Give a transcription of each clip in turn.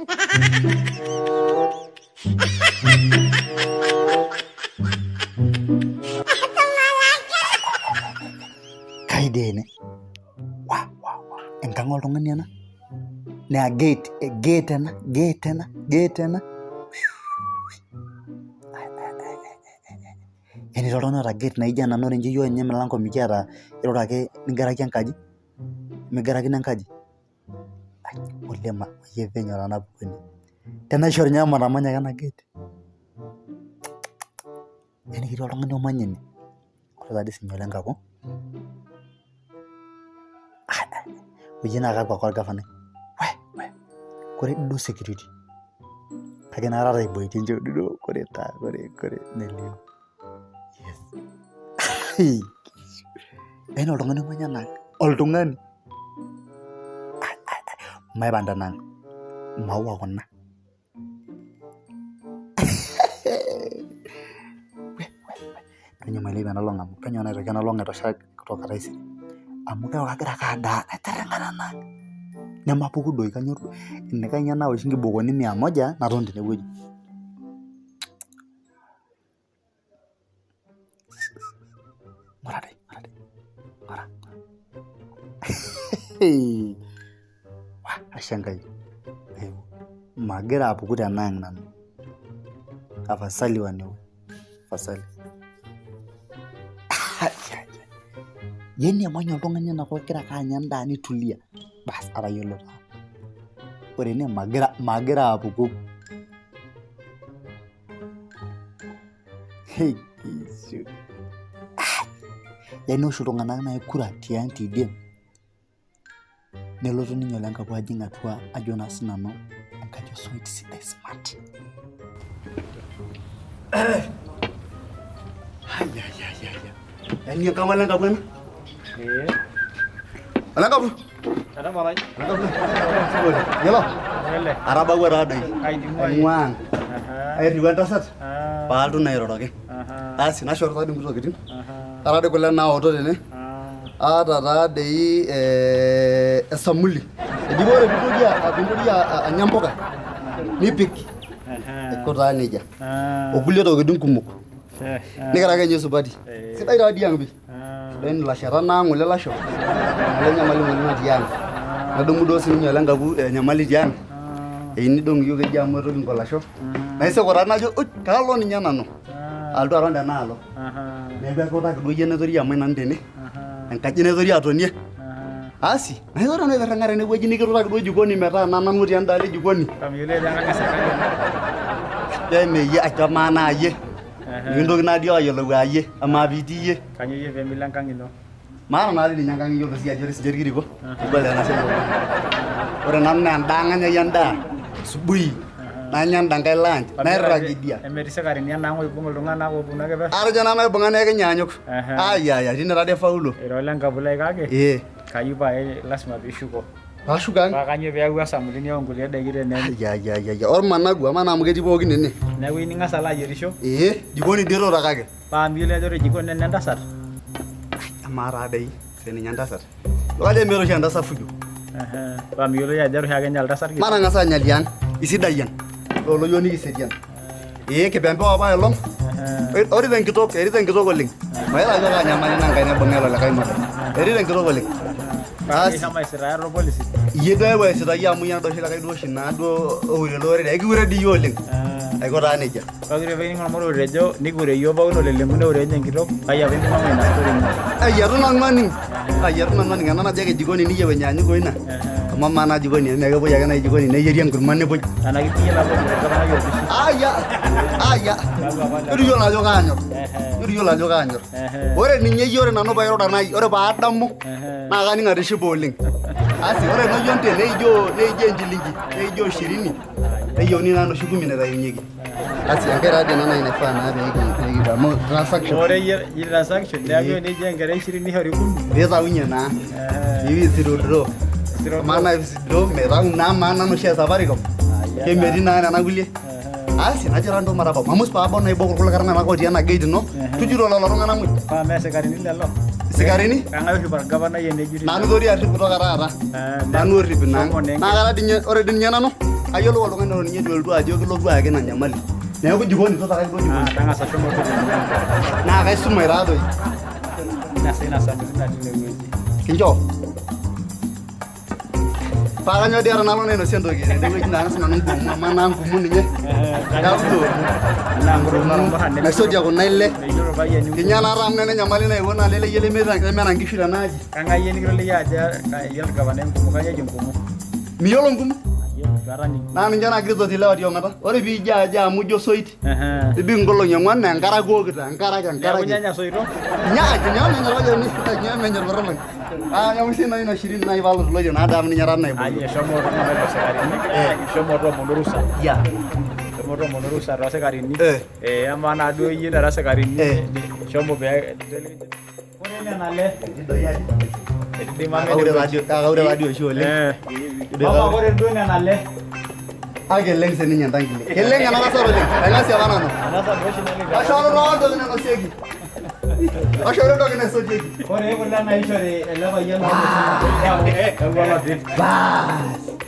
Kai dii ene? Wa wa wa enkang oltung'ani ena naa gate gate ena gate ena gate ena. Enetii oltung'ani oota gate naijo ena naa ore ninye iyiok emilanko mikiata irura ake nigaraki enkaji, migarakino enkaji. Olemayian penyo tenapuku ene tenaishori ninye matamanya ake ena gate. Yani ketii oltung'ani omanya ene ore tadii sininye ole nkaku oji naa kakwa ake orgavanai kore duo security kake inakata iboitie nchoo duo kore taa kore kore nelio yes yaani oltung'ani omanya ena ang oltung'ani maipang tena ang imaua kuna. Penyo mailepie ena long amu penyo naitoki ena long aitosha kutoka taisere amu keeku kagira ake adaa naitiringa nena ang nemapuku doi kanyor enaikash ninye naosh nkibokoni mia moja naton tenewueji. Ng'ura doi, ng'ura doi, ng'ura. Ashe Enkai, magira apuku tena ang nanu. Afasali waniwe, afasali. Yani emany oltung'ani enakop egira ake anya endaa nitulia, bas atayiolo taa. Ore ene magira apuku. Yani oshi iltung'anak nai kura tiang tidie nelotu ninye ole nkapu ajing atua ajo naa sinanu enkaji osoit sidai smart. Yani enkang ole nkapu ena? Ole nkapu. Yiolo? Atabawua taa doi. Aing'ua ang. Airriwua entasat paalotu naa airoroki. Asi naishoru taa doi nkuti tokitin. Aata doi kule naoto tene. Aata taa doi esamuli. Eji ore piintoki anya mpuka nipik aiko taa nejia. Okulie tokitin kumok. Nikira ake ninye supati. Sidai taa dii ang pii. Sidai ilasheta naa ng'ole lasho ng'ole enyamali ng'ole natii ang nedumu duo sininye ole nkapu enyamali tiang eyieu nidong iyiok eji amu etoki nkolasho naisiku taa najo "Oi, kalo ninye nanu alotu aton tenaalo neeku ekiutaki duo iyie naitori amany nanu tene enkaji naitori atonie asi naitori nanu aitirring'a tenewueji nikitutaki duo jikoni metaa nanu otii endaalo e jikoni emeyie amaa naa iyie Mikintoki naa dii ayiolou aa iyie, amaa piitii iyie. Kanyoo iyie pee milo enkang ino? Maata naa dii ninye enkang iyiolo sii ajo ore sinche irkiriko, kegol ena siai oleng. Ore nanu naa endaa ang anyayie endaa, subuhi, nanya enda nkae lunch, nairrag idia. Emetii sikarini enaang oibung iltung'anak ooponu ake pesho? Atejo nanu maibung'a naa ekinyaanyuk. Ai ai tine taadii aifauluo. Ira ole nkapu lai kake Ee. kayieu paa lasima piishuko. Paashuko ang'. Paa kanyoo pee iyawua esamuli niyau nkulie daiki tene? Ai ai ai ai ormanagu amaa naa amu ketii pookin ene. Neeku iyieu ning'as alo ayierisho? Ee, jikoni dii etuutakaki. Paa miyiolo ajo ore jikoni naa enentasat? Amaa taa dei sininye entasat. Kajo meeta oshi entasat fujo. Paa miyiolo iyie ajo ore oshiake ninye oltasat Matang'as aanya liang', isidai ang'. Lolo yiok nikiserian. Ee kipembe apa aelong. Ore tenkitok, erito enkitok oleng. Mayiolo ajo kaa nyamali nankai naibung'a ilo likae motoi. Erito enkitok oleng. Asi. Ishomo aisitaaya toolpolisi? Iyie duo oyewuo aisitaayie amu iyie oshi likae duo oshi naa duo oure ele orere. Ekiure dii iyie oleng. Aiko taa nejia. Ore pee ining ormorei otejo nikiure iyiook pookin oleleng'u neure ninye enkitok, kai apa intumama ina story ino? Ai eitu nanu aning. Ai eitu nanu aning ena naji ake jikoni niyieu enyaanyuk oina. Amu amaa naa jikoni eme kepuoi ake naaji jikoni neyieri enkurma nepuoi. Tenaa kitii iyie lapa ojo orgavanai opishi. Aya aya. Itu iyiolo ajo kaanyor. Itu iyiolo ajo kaanyor. Ore ninye iyie ore nanu pairura nai ore paadamu naa kaning atishipa oleng. Asi ore enoyonte neijo neijo enchilingi neijo shirini neyieuni naa enoshi kumi naitayunyieki. Asi enkae taa dii ena nai naifaa naa pee amu transaction. Ore iyie iyie transaction neeku enijo enkerai ishirini nishori kumi. Piitaunye naa. Piwithdraw. Amaa naa withdraw mitau naa maana enoshi e Safaricom. Kemetii naa nena kulie. Asi najo taa ntoo matabau. Mamus paabau naibok irkulikae tung'anak otii ena gate ino. Tujuto lelo tung'anak muj. Paa mee sikarini lelo. Sikarini? Kang'ae orrip orgavanai enejuti? Nanu itoria arrip kutoka taata. Nanu orrip ina ang. Naa kara dii ninye ore dii ninye nanu. Kayiolou oltung'ani leton ninye eitu elotu ajo kilotu ayaki ina nyamali. Neeku jikoni tutakaki duo jikoni. Tang'asa shomo tuku emilango. Naa kaisumai taa doi. Inasa inasa ntokitin natii inewueji. Kinchoo. Paa kanyoo dii nalo nainosie entoki tendewueji naa sinanu nkumu amaa naa nkumu ninye. Neeku duo naisotie kuna ile. Meyiolo payian ninkumu. Kinya naa amu nena enyamali naewuo naa lele yie lemena nkishu tenaaji. Kang'ai yie nikitoliki ajo iyiolo olgavana enkumu, kang'ai eji enkumu? Miyiolo nkumu? Ayiolo, itu aikata aning. Naa ninche naagira aitoti ilewa tiong'ata. Ore piijo ajo amu ijo soit, Ehe. ibik nkolong'i ong'wan naa enkare ake iwokito, enkare ake, enkare Neeku ake. inyanya isoitok? Nya, nya menya irpayiani, nya menya irporor. Ah, neeku sii nai ina shirini nai paalotu loitie naa amu ninye taa naibung'ita. Aye, shomo toomonu isikarini. Shomo toomonu orusa. Ya. Shomo toomonu orusa toosikarini. Eh. Eh, amaa naa duo iyie taata sikarini. Eh. Shomo pee Ore nena le. Etii dii mama Kaure enewueji. taadi, kaure taadi oshi oleng. Eh. Mama, ore duo nena le. Kake eleng sininye entangile. Keleng ena tasat oleng. Aing'asie apa nanu. Enasa duo oshi naleng. Kaishoru entoki nainosieki. Kaishoru entoki naisotieki. Ore kule naishori ele payian loo oloti. Baas.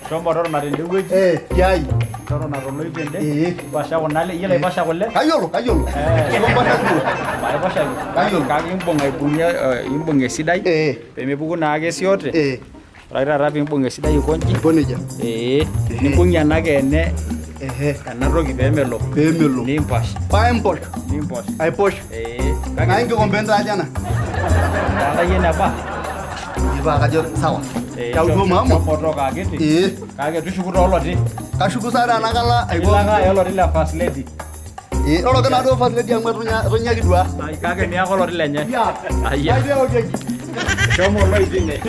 Shomo totona tendewueji. Eh, tiai. Totona toloip tende. Eh. Mpasha kuna le, iyiolo aipasha kule? Kayiolo, kayiolo. Eh. Mpasha duo. Aipashaki. Kayiolo. Kake imbung aibung'ie imbung esidai. Eh. Pemepuku naake esiote. Eh. Ore ake taata piimbung esidai aikonji. Aiko nejia. Ee. Nimbung'ie ena keene Ehe. ena toki peemelo. Peemelo. Nimposh. Paimposh. Nimposh. Aiposh. Ee. Naa Kake nkikombeni taa aja ena? taata iyie eneba. Ee paa kajo sawa. Ee, Yau duo mama. Shomo tooko akiti. Ee. Kake tushuku tooloti. Kashuku sa taa kala aiko. Ilo ake aya oloti le first lady. Ee, roroki naa duo first lady amu etu inyaki dua. Kake niaku oloti lenye. Ya. Ayia. Kaji eokieki? Shomo oloip tine.